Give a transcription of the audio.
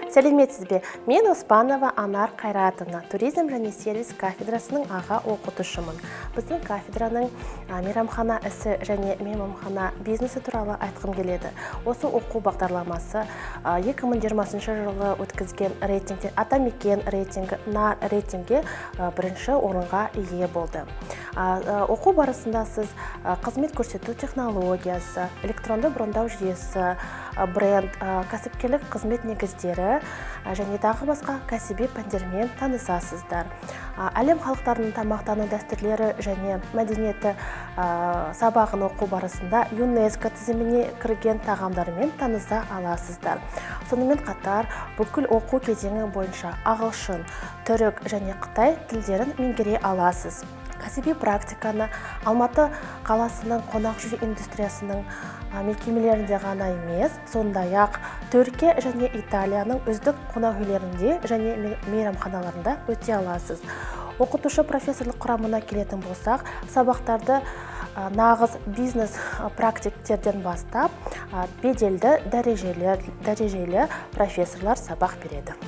Сәлеметсіз бе! Мен Оспанова Анар Қайратовна, туризм және сервис кафедрасының аға оқытушымын. Біздің кафедраның мейрамхана ісі және мейманхана бизнесі туралы айтқым келеді. Осы оқу бағдарламасы 2020 жылы өткізген рейтингте Атамекен рейтингі, НАР рейтинге бірінші орынға ие болды. Оқу барысында сіз қызмет көрсету технологиясы, электронды брондау жүйесі, бренд, кәсіпкерлік қызмет негіздері және тағы басқа кәсіби пәндермен танысасыздар. Әлем халықтарының тамақтану дәстүрлері және мәдениеті сабағын оқу барысында ЮНЕСКО тізіміне кірген тағамдармен таныса аласыздар. Сонымен қатар, бүкіл оқу кезеңі бойынша ағылшын, түрік және қытай тілдерін меңгере аласыз. Кәсіби практиканы Алматы қаласының қонақ үй индустриясының мекемелерінде ғана емес, сондай-ақ Түркия және Италияның үздік қонақ үйлерінде және мейрамханаларында өте аласыз. Оқытушы профессорлық құрамына келетін болсақ, сабақтарды нағыз бизнес практиктерден бастап беделді дәрежелі профессорлар сабақ береді.